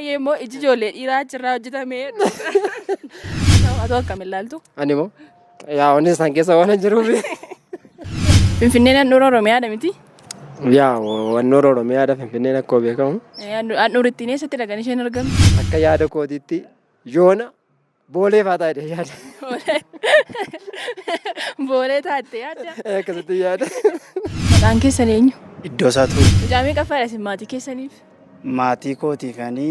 baay'ee immoo iji ijoollee dhiiraa achirraa hojjetame. Atoo akkam ilaaltu? Ani moo yaa wanni isaan keessa waan hin jiruuf. Finfinneen handhuura Oromiyaadha miti? Yaa handhuura Oromiyaadha Finfinneen akkuma beekamu. Handhuurittiin eessattidha kan isheen argamtu? Akka yaada kootiitti yoona Boolee faa ta'a jedhee yaada. Boolee taatte yaadda? Akkasitti yaada. Maqaan keessan eenyu? Iddoo isaa ture. Mucaa meeqaffaadha isin maatii keessaniif? Maatii kootiif ani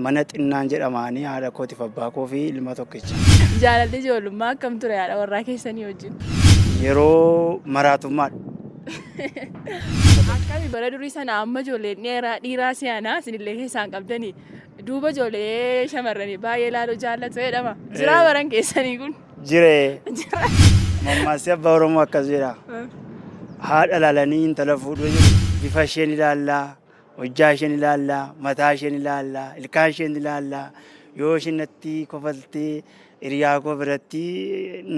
mana xinnaan jedhamaanii haadha kootiif abbaa koo fi ilma tokkicha. Jaalalli ijoollummaa akkam ture haadha warraa keessanii wajjin? Yeroo maraatummaadha. Akkami bara durii sana amma ijoolleen dhiiraa dhiiraa si'anaa isinillee keessaan qabdanii Duuba ijoollee shamarranii baay'ee ilaaluu jaallatu jedhama. Jiraa baran keessanii kun? Jiree. Mammaassi abbaa Oromoo akkas jedha. Haadha ilaalanii intala fuudhuu jedhu. Bifa isheen ilaallaa, hojjaa isheen ilaallaa, mataa isheen ilaallaa, ilkaan isheen ilaallaa. Yoo isheen natti kofaltee hiriyaa koo biratti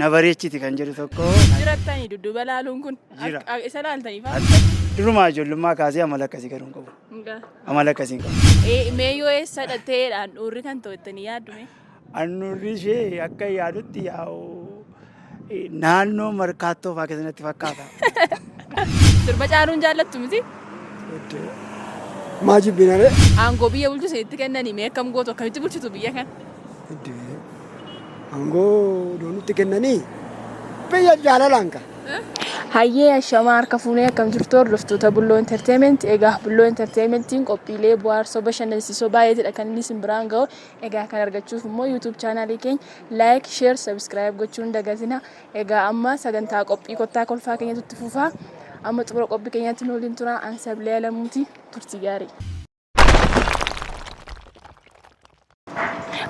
na bareechiti kan jedhu tokko. Jirattanii dudduuba ilaaluun kun Jira. Isa ilaaltanii fa'aa? Durumaa ijoollummaa kaasee amala akkasii garuu hin qabu. Amala akkasii hin qabu. Mee yoo eessa ta'eedhaan dhuurri kan ta'u jettanii yaaddu mee? Handhuurri ishee akka yaadutti yaa'u naannoo markaattoo fa'aa keessa natti fakkaata. Sirba caaluun jaallattu miti? Maa jibbinaree? Aangoo biyya bulchu isinitti kennanii mee akkam gootu akkamitti bulchitu biyya kana? Aangoo nutti kennanii biyya jaalalaan ka. Hayyee ashamaa harka fuunee akkam jirtu hordoftoota Bulloo Entertainment. Egaa Bulloo Entertainmentiin qophiilee bohaarsoo bashannansiisoo baay'eetidha kan inni isin biraan ga'u. Egaa kan argachuuf immoo YouTube chaanaalii keenya like, share, subscribe gochuun dagatina. Egaa amma sagantaa qophii kottaa kolfaa keenyatu itti fufaa. Amma xumura qophii keenyaatti nu waliin turaa. An Sablee Alamuuti. Turtii gaarii.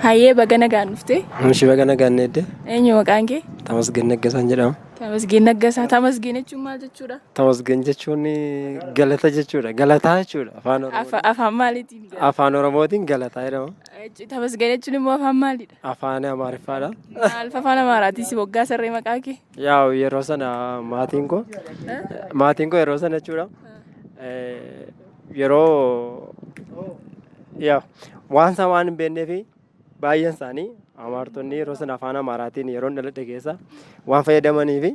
Hayyee baga nagaan dhufte. Ishii baga nagaan eedde. Eenyu maqaan kee? Tamasgeen Naggasaan jedhama. Tamasgeen Naggasaa. Tamasgeen jechuun maal jechuudha? Tamasgeen jechuun galata jechuudha. Galataa jechuudha. Afaan Oromoo. Afaan maaliitiin? Afaan Oromootiin galataa jedhama. Tamasgeen jechuun immoo afaan maalidha? Afaan Amaariffaadha. Maal afaan Amaaraatiin si moggaa sarree maqaa kee? Yaa'u yeroo sana maatiin koo yeroo sana jechuudha. Yeroo yaa waan isaa waan hin beeknee fi baay'een isaanii Amaartonni yeroo sana afaan Amaaraatiin yeroo hin dhaladhe keessa waan fayyadamanii fi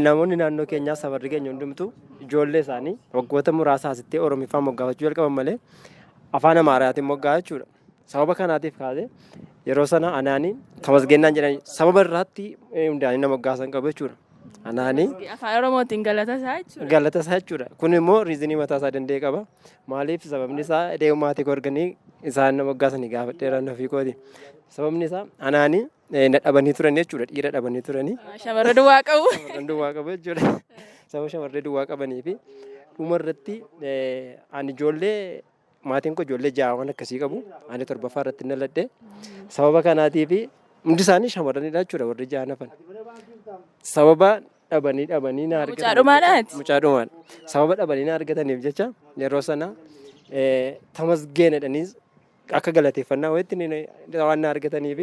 namoonni naannoo keenyaa safarri keenya hundumtuu ijoollee isaanii waggoota muraasa asitti Oromiffaan moggaafachuu jalqaban malee afaan Amaaraatiin moggaa jechuudha. Sababa kanaatiif kaasee yeroo sana anaanii tamasgennaan jedhanii sababa irraatti hundaanii nama moggaasan qabu jechuudha. Anaanii Afaan Oromootiin galata isaa jechuudha. Galata isaa jechuudha. Kun immoo riizinii mataa isaa danda'e qaba. Maaliif sababni isaa deemu maatii koo arganii isaan na moggaasanii gaafadheera ofii kooti. Sababni isaa anaanii na dhabanii turan jechuudha. Dhiira dhabanii turanii. Shamarra duwwaa qabu. Shamarran duwwaa qabu jechuudha. Sababa shamarree duwwaa qabanii fi dhuma irratti ani ijoollee Maatiin koo ijoollee ja'a waan akkasii qabu. Ani torbaffaa irratti dhaladhe. Sababa kanaatiif hundi isaanii shamarranidha jechuudha warri ja'an hafan. Sababa dhabanii dhabanii na argataniif. Mucaa dhumaadha ati? Mucaa dhumaadha. Sababa dhabanii na argataniif jecha yeroo sana tamasgeen jedhanii akka galateeffannaa wayitti waan na argataniif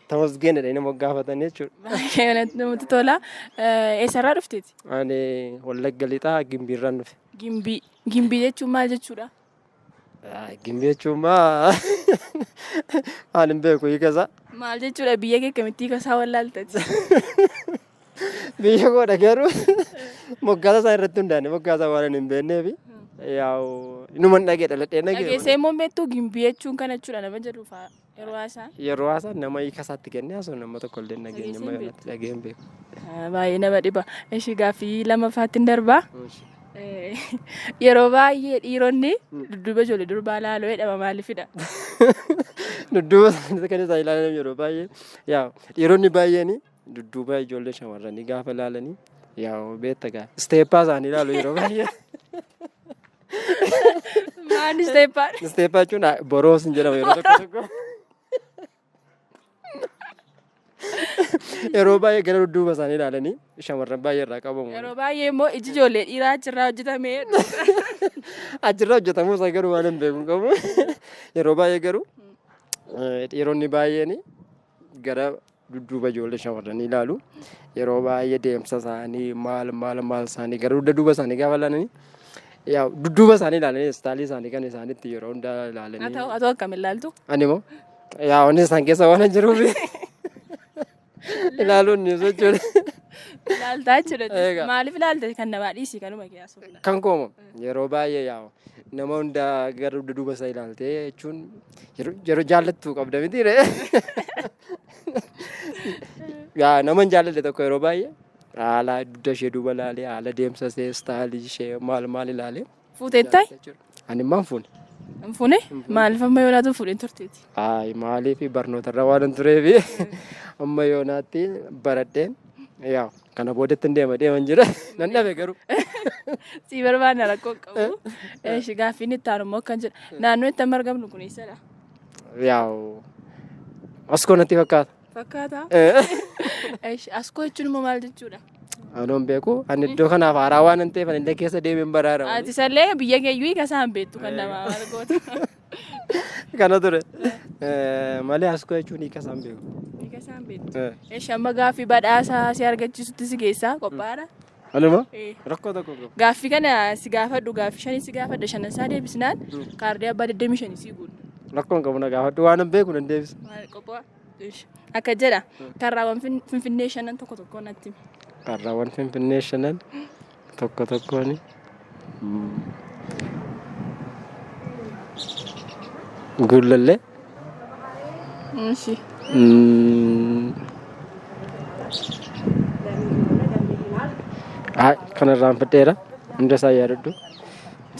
tamasgeen jedhanii nama gaafatan jechuudha. Baay'ee namatti tola. Eessarraa dhufteeti? Ani Wallagga Lixaa Gimbiirraan dhufe. Gimbii. Gimbii jechuun maal jechuudha? Gimbii jechuun maa maal hin beeku hiika isaa. Maal jechuudha biyya kee akkamitti hiika isaa wallaaltati? Biyya koodha garuu moggaasa isaa irratti hundaa'e moggaasa waan hin beekneef yaa'u inuman dhagee dhaladhee dhagee. Dhageessee immoo hin beektuu gimbii jechuun kana jechuudha nama jedhu fa'aa yeroo haasaa. Yeroo haasaa nama hiika isaatti kennee haasa'u nama tokko illee hin dhageenye Dhageessee hin amma yoonatti dhagee hin beeku. Baay'ee nama dhiba. Ishii gaaffii lammaffaatti hin darbaa. Yeroo baay'ee dhiironni dudduuba ijoollee durbaa laaluu jedhama maaliifidha? Dudduuba isaanii kan isaan ilaalan yeroo baay'ee yaa dhiironni baay'een dudduuba ijoollee shamarranii gaafa ilaalanii yaa beekta gaa isteeppaa isaanii ilaalu yeroo baay'ee. Maal isteeppaa? Isteeppaa jechuun boroos hin jedhamu yeroo tokko tokko. Yeroo baay'ee gara dudduuba isaanii ilaalanii shamarran baay'ee irraa qabamu. Yeroo baay'ee immoo iji ijoollee dhiiraa achirraa hojjetamee Achirraa hojjetamuu isaa garuu waan hin beeku hin qabu. Yeroo baay'ee garuu dhiironni baay'een gara dudduuba ijoollee shamarranii ilaalu. Yeroo baay'ee deemsa isaanii maal maal maal isaanii gara dugda duuba isaanii gaafa ilaalanii Yaa dudduuba isaanii ilaalanii istaayilii isaanii kan isaanitti yeroo hundaa Haa ilaalanii. ta'u atoo akkam ilaaltu? Ani immoo yaa wanni isaan keessa waan hin jiruuf ilaaluun ni jechuudha. Ilaaltaa jechuudha. Egaa. Maaliif ilaalta kan namaa dhiisi kanuma keessaa? Kan koomo yeroo baay'ee yaa nama hundaa gara dudduuba isaa ilaaltee jechuun yeroo jaallattu qabda miti ree. Yaa nama hin jaalladhe tokko yeroo baay'ee haala dugda ishee duuba ilaalee haala deemsa ishee istaayilii ishee maal maal ilaalee. Fuuteettaa? Ani immoo hin fuune. Hin fuune? Maaliif amma yoonaatu fuudhin turteeti? Ayi maaliif barnoota irra waan hin tureef amma yoonaatti baradheen yaa kana boodatti hin deema deeman jira nan dhabe garuu. Sii barbaadna rakkoo hin qabu. Eeshi gaaffiin itti aanu immoo akkan jedha. Naannoo itti amma argamnu kun eessadha? Yaa Askoo natti fakkaata. Fakkaata. Eeshi Askoo jechuun immoo maal jechuudha? Anoon beeku ani iddoo kanaaf haaraa waan hin ta'eef ani illee keessa deemeen baraara. Ati isallee biyya keeyyuu hiika isaa hin beektu kan namaa maal goota. Kana ture. Malee Askoo jechuun hiika isaa hin beeku. Hiika isaa hin beektu. Eeshi amma gaaffii badhaasaa si argachiisutti si geessaa qophaa'aadha. Anuma rakkoo tokko qabu. Gaaffii kana si gaafadhu gaaffii shanii si gaafadha shanan isaa deebisnaan kaardii abbaa 25 si guunna. Rakkoo hin qabu na gaafadhu waan hin beeku nan deebisa. Maal qophaa'a? Eeshi. Akka jedha karraawwan Finfinnee shanan tokko tokko natti himi. Karraawwan Finfinnee shanan tokko tokkoon Gullallee. Eeshi. Kana irraanfadheera. Hunda isaa yaadadhu.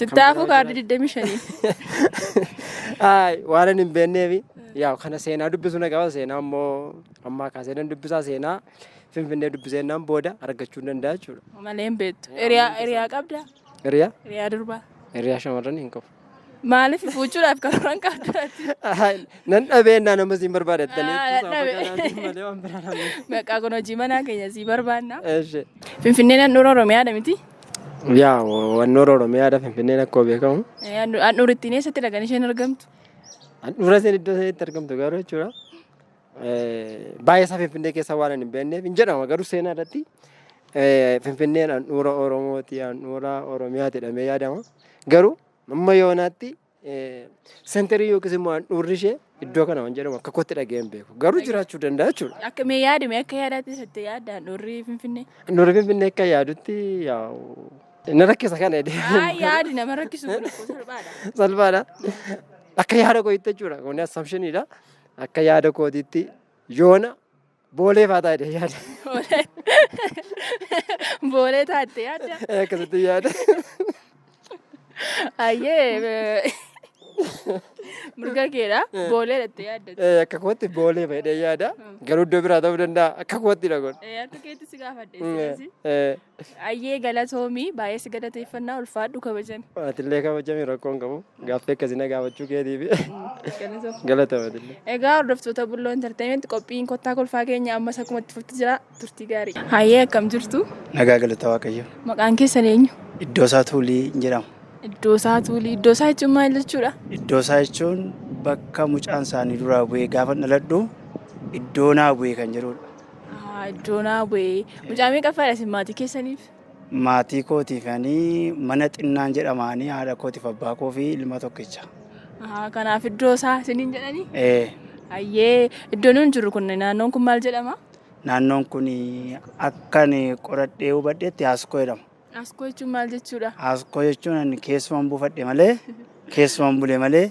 Sittaafuu kaardii 25. Ay, waan ani hin beekneef yaa kana seenaa dubbisuu na qaba. Seenaa immoo ammaa kaasee nan dubbisaa seenaa Finfinnee dubbisee booda argachuu hin danda'a jechuudha. Malee hin beektu. Hiriyaa qabdaa? Hiriyaa? Hiriyaa durbaa. Hiriyaa shamarran hin qabu. Maaliif fuuchuudhaaf karoora hin qabdu ati? Nan dhabee innaa nama siin barbaadattanii. Nan dhabe. Malee waan biraa namni. Maqaa kun hojii manaa keenya sii barbaanna. Eeshe. Finfinneen handhuura Oromiyaadha miti? Yaa handhuura Oromiyaadha Finfinneen akkuma beekamu. Handhuurittiin eessatti kan isheen argamtu? Handhuura isheen iddoo isheen argamtu garuu jechuudha. Baay'ee isaa Finfinnee keessa waan hin beekneef hin jedhama garuu seenaa irratti Finfinneen handhuura Oromooti handhuura Oromiyaati jedhamee yaadama. Garuu amma yoonaatti centerii yookiis immoo handhuurri ishee iddoo kana waan jedhamu akka kootti dhaga'ee hin beeku. Garuu jiraachuu danda'a jechuudha. Akka mee yaadi mee akka yaadaatti isatti yaadda handhuurri Finfinnee? Handhuurri Finfinnee akka yaadutti na rakkisa kana jedhee. Yaadi nama rakkisu kun akkoo salphaadha. Salphaadha. Akka yaada kootiitti jechuudha. Kun assumptioniidha. Akka yaada kootiitti yoona Boolee fa'aa ta'a jedhee yaada. Boolee taatte yaadda? Akkasitti yaada. Ayyee mirga keedha. Boolee dhattee yaadda. Akka kootti boolee fa'a jedhee yaada. Garuu iddoo biraa ta'uu danda'a. Akka koottidha kun. Akka keetti si gaafadhe. Ayyee galatoomii baay'ee si galateeffannaa ulfaadhu kabajami. Atillee kabajami rakkoo hin qabu. Gaaffii akkasii na gaafachuu keetiif. Galatoomi atillee. Egaa hordoftoota Bulloo Entertainment qophiin kottaa kolfaa keenya ammas akkuma itti fufti jira turtii gaarii. Hayyee akkam jirtu? Nagaa galata Waaqayyo. Maqaan keessan eenyu? Iddoosaa Tuulii jedhama. Iddoosaa Tuulii. Iddoosaa jechuun maal jechuudha? Iddoosaa jechuun bakka mucaan isaanii duraa bu'ee gaafa dhaladhu iddoo naa bu'ee kan jedhudha. Iddoo naa bu'ee. Mucaa meeqaffaadha isin maatii keessaniif? Maatii kootiif ani mana xinnaan jedhamaanii haadha kootiif abbaa koo fi ilma tokkicha. Kanaaf iddoo isaa isiniin jedhanii? Ee. Hayyee iddoon nuun jirru kun naannoon kun maal jedhama? Naannoon kun akka ani qoradhee hubadhetti Askoo jedhama. Askoo jechuun maal jechuudha? Askoo jechuun ani keessuman buufadhe malee keessuman bule malee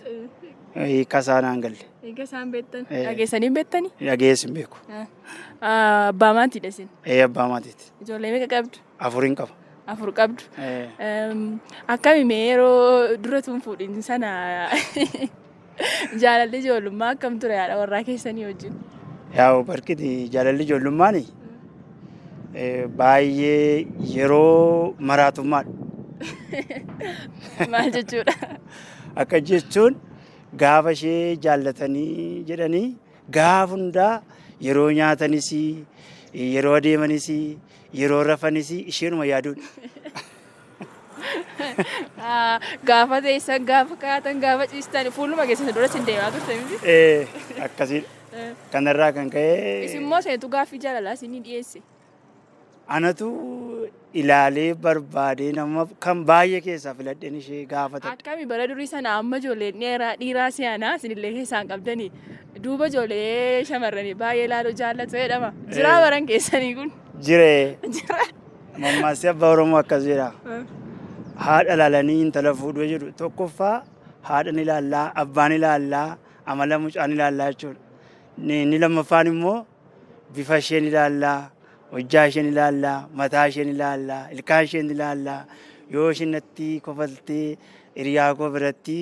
hiika isaa naan galle. Hiika isaa hin beektan? Dhageessanii hin beektanii? Dhageessi hin beeku. Abbaa maatiidha isin? Ee abbaa maatiiti. Ijoollee meeqa qabdu? Afurin qaba. 4 qabdu. Akkami mee yeroo dura tun fuudhin sana jaalalli ijoollummaa akkam ture haadha warraa keessanii wajjin? Yaa'u barkiti jaalalli ijoollummaani baay'ee yeroo maraatummaadha. Maal jechuudha? Akka jechuun gaafa ishee jaallatanii jedhanii gaafa hundaa yeroo nyaatanis yeroo adeemanis yeroo rafanis isheenuma yaaduudha. Gaafa teessan gaafa kaatan gaafa ciistan fuuluma keessan dura isin deemaa turte miti? Akkasiidha. Kanarraa kan ka'e. Isin immoo seentu gaaffii jaalalaa isinii dhiyeesse. Anatu ilaalee barbaadee nama kan baay'ee keessaa filadheen ishee gaafatadha. Akkami bara durii sana amma ijoolleen dheeraa dhiiraa si'anaa isinillee keessaan qabdanii duuba ijoollee shamarranii baay'ee ilaaluu jaallatu jedhama. Jiraa baran keessanii kun? Jiree. Jira. Mammaassi abbaa Oromoo akkas jedha. Haadha ilaalanii intala fuudhuu jedhu. Tokkoffaa haadhan ilaallaa, abbaan ilaallaa, amala mucaan ilaallaa jechuudha. Inni lammaffaan immoo bifa isheen ilaallaa, hojjaa isheen ilaallaa, mataa isheen ilaallaa, ilkaan isheen ilaallaa. Yoo isheen natti kofaltee hiriyaa koo biratti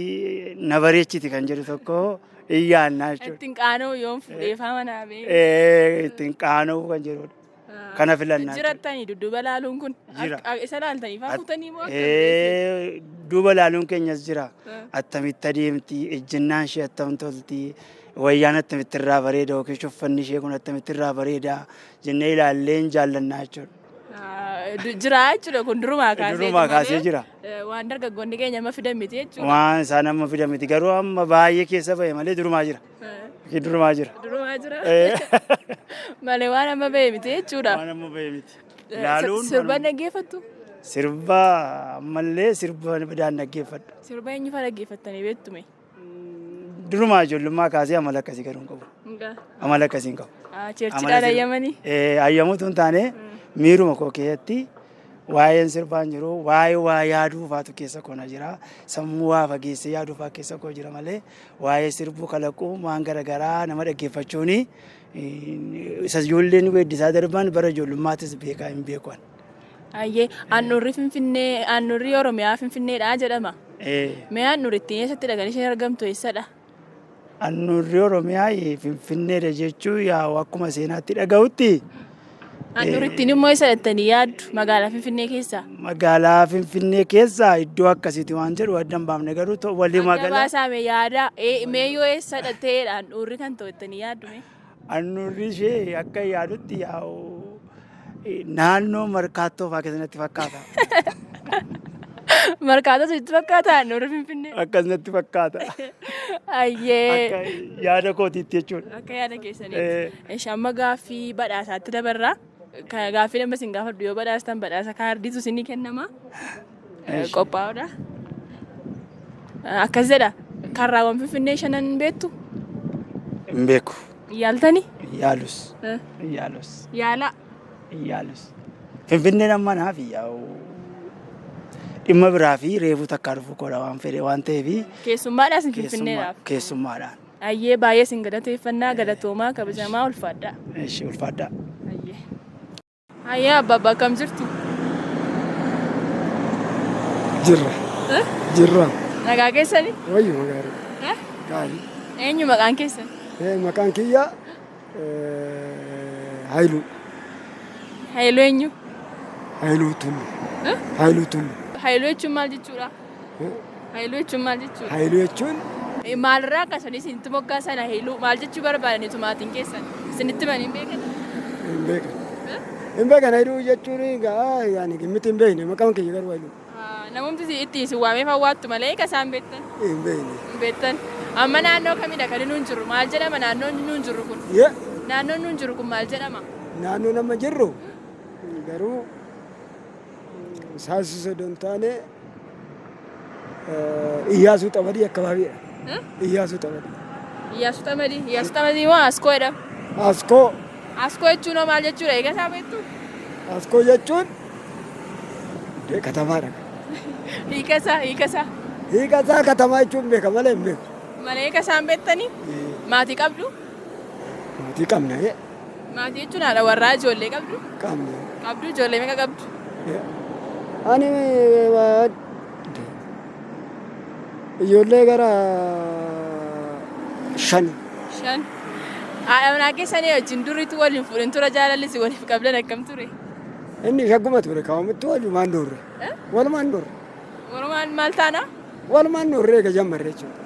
na bareechiti kan jedhu tokko hin yaannaa jechuudha. Ittiin qaana'u yoon fuudheefaa manaa bee. Ittiin qaana'u kan jedhudha. Kana filannaa jechuudha. Jirattanii dudduuba laaluun kun Jira. Isa laaltanii faa fuutanii moo akkam? Duuba laaluun keenyas jira. Attamitti adeemti, ejjennaan ishee attam tolti, wayyaan attamitti irraa bareeda yookiin uffanni ishee kun attamitti irraa bareeda jennee ilaallee hin jaallannaa jechuudha. Jira jechuudha kun durumaa kaasee. Durumaa kaasee jira. Waan dargaggoonni keenya amma fidan miti jechuudha. Waan isaan amma fidan miti garuu amma baay'ee keessa bahe malee durumaa jira. Durumaa jira. Durumaa jira. Malee waan amma bahe miti jechuudha. Waan amma bahe miti. Laaluun Sirba dhaggeeffattu? Sirba ammallee sirba badaan dhaggeeffadha. Sirba eenyu fa'aa dhaggeeffattanii beektume? Durumaa ijoollummaa kaasee amala akkasii garuu hin qabu. Amala akkasii hin qabu. Cheerchidhaan ayyamanii? Ayyamuutu hin taane miiruma koo keessatti waa'een sirbaa hin jiru, waa'ee waa yaaduu faatu keessa koo na jira, sammuu waa fageessee yaaduu faa keessa koo jira malee waa'ee sirbuu kalaquu waan garaagaraa nama dhaggeeffachuuni isa ijoolleen weeddisaa darban bara ijoollummaattis beekaa hin beeku ani. Ayyee handhuurri Finfinnee handhuurri Oromiyaa Finfinneedha jedhama. Mee handhuurittiin eessattidha kan isheen argamtu eessadha? Handhuurri Oromiyaa Finfinneedha jechuun yaa'u akkuma seenaatti dhaga'utti. Handhuurittiin immoo eessa jettanii yaaddu magaalaa Finfinnee keessaa? Magaalaa Finfinnee keessaa iddoo akkasiiti waan jedhu adda hin baafne garuu walumaa Adda gala. baasaa mee yaada mee yoo eessadha ta'edha handhuurri kan ta'u jettanii yaaddu mee? Handhuurri ishee akka yaadutti yaa'u naannoo Markaattoo fa'aa keessa natti fakkaata. Markaatoo sitti fakkaata handhuurri Finfinnee? Akkas natti fakkaata. Ayyee. Akka yaada kootiitti jechuudha. Akka yaada keessaniitti. Eshi amma gaaffii badhaasaatti dabarra. Gaaffii amma isin gaafadhu yoo badhaastan badhaasa kaardiitu isinii kennama. Qophaa'uudha. Akkas jedha. Karraawwan Finfinnee shanan beektu? Hin beeku. Yaaltani? Hin yaalus. Hin yaalus. Yaalaa. Hin yaalus. Finfinneen amma naaf yaa'u dhimma biraa fi reefuu takkaa dhufuu koodha waan fedhe waan ta'eef. Keessummaadhaa isin Finfinneedhaaf? Keessummaadhaan. Ayyee baay'ee isin galateeffannaa galatoomaa kabajamaa ulfaadhaa. Eshi ulfaadhaa. Ayyee. Ayyee abbaabba akkam jirtu? Jirra. Jirra. Nagaa keessani? Wayyuma gaarii. Gaarii. Eenyu maqaan keessan? Maqaan kiyya Haayiluu. Haayiluu eenyu? Haayiluu Tullu. Haayiluu Tullu. Haayiluu jechuun maal jechuudha? Haayiluu jechuun maal jechuudha? Haayiluu jechuun Maalirraa akkasanii isinitti moggaasan haayiluu maal jechuu barbaadaniitu maatiin keessan? Isinitti himanii hin beekan? Hin beekan. Hin beekan haayiluu jechuun egaa yaani gimmiti hin beekne maqaan kiyya garuu haayiluu. Namumti itti isin waamee fawwaattu malee eega isaan beektan? Hin beekne. Hin beektan. Amma naannoo kamidha kan nuun jirru? Maal jedhama naannoon nuun jirru kun? Ye. Naannoon nuun jirru kun maal jedhama? Naannoon amma jirru garuu saasisa osoo hin taane Iyyaasuu Xamadii akkabaabiidha. Iyyaasuu Xamadii. Iyyaasuu Xamadii. Iyyaasuu Xamadii moo Askoo jedhama? Askoo. Askoo jechuun hoo maal jechuudha? Eega isaa beektu? Askoo jechuun katamaadha. Hiika isaa, hiika isaa. Hiika isaa katamaa jechuun beeka malee hin beeku. Malee hiika isaa hin beektanii? Maatii qabdu? Maatii qabna. Maatii jechuun haadha warraa ijoollee qabdu? Qabna. Qabdu ijoollee meeqa qabdu? Ani ijoollee gara 5. 5. Haadha manaa keessanii wajjin duriitu waliin fuudhin tura jaalalli si waliif qabdan akkam ture? Inni shagguma ture kaawwamutti walumaan doorre. Walumaan doorre. Walumaan maal taana? Walumaan doorre eega jammarre jechuudha.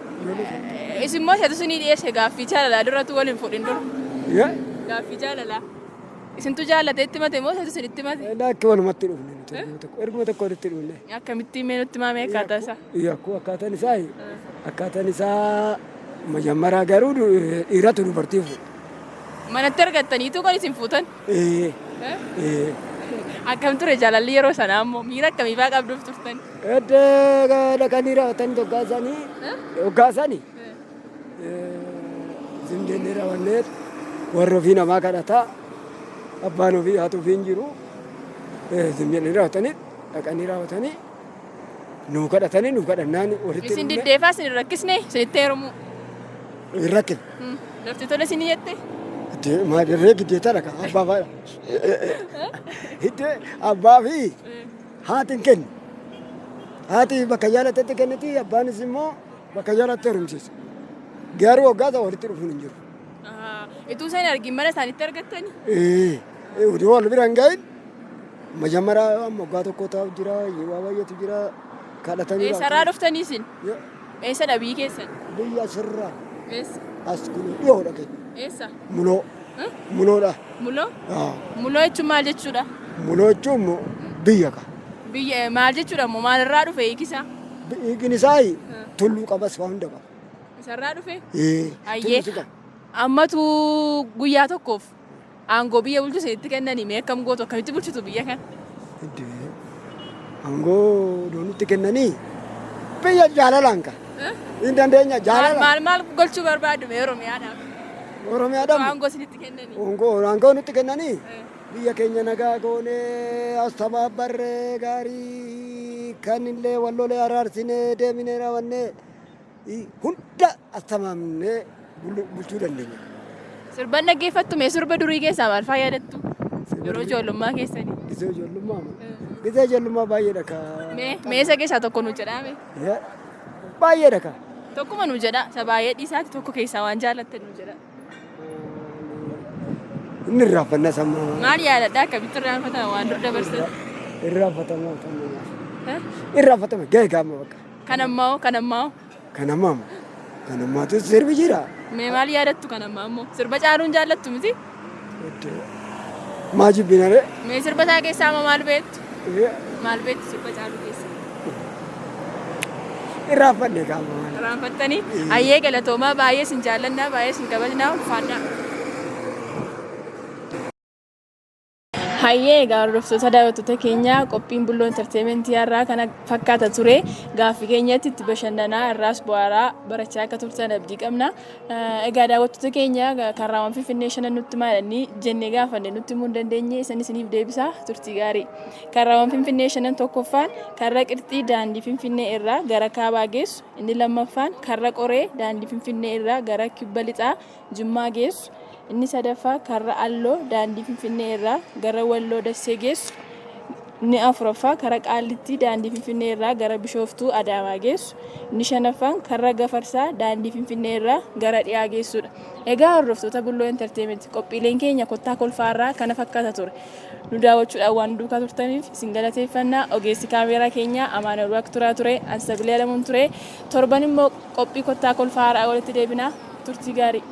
Isin immoo isatu isinii dhiyeesse gaaffii jaalalaa duratu waliin fuudhin dura. Gaaffii jaalalaa. Isintu jaallatee itti mate moo isatu isinitti mate? Lakki walumatti dhufne nuti erguma tokko erguma tokko walitti dhufne. Akkamitti mee nutti maamee akkaataa isaa? Yakkuu akkaataan isaa akkaataan isaa majammaraa garuu dhiiratu dubartii fuudha. Manatti argattaniitu kan isin fuutan? Ee. Ee. Akkam ture jaalalli yeroo sanaa immoo miira akkamii fa'aa qabduuf turtan? Edda dhaqanii raawwatanii hoggaasanii hoggaasanii zimjennee raawwannee warra ofii namaa kadhataa abbaan ofii haati ofii hin jiru zimjennee raawwatanii dhaqanii raawwatanii nuu kadhatanii nuu kadhannaan walitti Isin diddeefaa isin hin rakkisne isinitti heerumuu. hin rakkine. Lafti tola isin jette? Maadirree giddeetadha kan abbaa faadha. Hiddee abbaa fi haati hin kennu. Haati bakka jaalatetti kenniti abbaanis immoo bakka jaalatti heerumsiisa. Garuu waggaa ta'u walitti dhufuun hin jiru. Ituu isaan argin mana isaanitti argattani? Ee oduu wal bira hin gahin majammaraa amma waggaa tokko taa'u jira waa baay'eetu jira kadhatanii. Eessarraa dhuftanii isin? Eessadha biyyi keessan? Biyya asirraa Eessa? as kun dhiyoodha keenya. Eessa? Muloo. Muloodha. Muloo? Muloo jechuun maal jechuudha? Muloo jechuun biyya ka. Biyya maal jechuudha immoo maalirraa dhufe hiikisaa? Hiikni isaa tulluu qabas waa hunda qaba. Isarraa dhufe? Ee. Ayyee. Tulluu si qaba. Ammatu guyyaa tokkoof aangoo biyya bulchu isinitti kennanii mee akkam gootu akkamitti bulchitu biyya kana? Iddoo aangoo nutti kennanii biyya jaalalaan ka. Hin dandeenya jaalalaan. Maal maal gochuu barbaadu mee Oromiyaadhaaf? Oromiyaadhaaf. Aangoo isinitti kennanii. Aangoo nutti kennanii biyya keenya nagaa goonee as tabaabbarree gaarii kan illee wallolee araarsinee deeminee raawwannee hunda as tamaamnee bulchuu dandeenya. Sirban dhaggeeffattu mee sirba durii keessaa maal faa yaadattu? Yeroo ijoollummaa keessanii. Gisee ijoollummaa moo? Gisee ijoollummaa baay'eedha ka. Mee mee isa keessaa tokko nu jedhaa mee? Baay'eedha ka. Tokkuma nu jedhaa isa baay'ee dhiisaati tokko keessaa waan jaallattan nu jedhaa. Inni irraanfanna sammaa. Maal yaadadhaa akkamitti irraanfatama waan dur dabarsan? Irraanfatama Irraanfatama ga'e gaama bakka. Kan ammaa hoo kan ammaa hoo? Kan ammaa moo? Kan ammaatu sirbi jira. Mee maal yaadattu kan ammaa immoo? Sirba caaluun jaallattu miti? Maa jibbinaree? Mee sirba isaa keessaa amma maal beektu? Maal beektu sirba caaluu keessaa? Irraanfanne gaama. Irraanfattanii? Ayyee galatoomaa baay'ee isin jaallannaa baay'ee isin kabajnaa ulfaadhaa. Hayyee egaa hordoftoota daawwattoota keenyaa qophiin Bulloo Enterteementii har'aa kana fakkaata ture. Gaaffii keenyatti itti bashannanaa irraas bu'aaraa barachaa akka turtan abdii qabna. Egaa daawwattoota keenya karraawwan Finfinnee shanan nutti maalanii jennee gaafanne nutti himuu hin dandeenye isan isiniif deebisa turtii gaarii. Karraawwan Finfinnee shanan tokkoffaan karra qirxii daandii Finfinnee irraa gara kaabaa geessu, inni lammaffaan karra qoree daandii Finfinnee irraa gara kibba lixaa Jimmaa geessu, inni sadaffaa karra Alloo daandii Finfinnee irraa gara Walloo Dassee geessu, inni afuraffaa kara Qaallittii daandii Finfinnee irraa gara Bishooftuu Adaamaa geessu, inni shanaffaan karra Gafarsaa daandii Finfinnee irraa gara dhiyaa geessudha. Egaa hordoftoota Bulloo Entertainment qophiileen keenya kottaa kolfaa irraa kana fakkaata ture. Nu daawwachuudhaan waan nu duukaa turtaniif isin galateeffanna. Ogeessi kaameeraa keenyaa Amaanu'el Waaqturaa ture. An Sabilee Alamuun ture. Torban immoo qophii kottaa kolfaa haaraa walitti deebina. Turtii gaarii.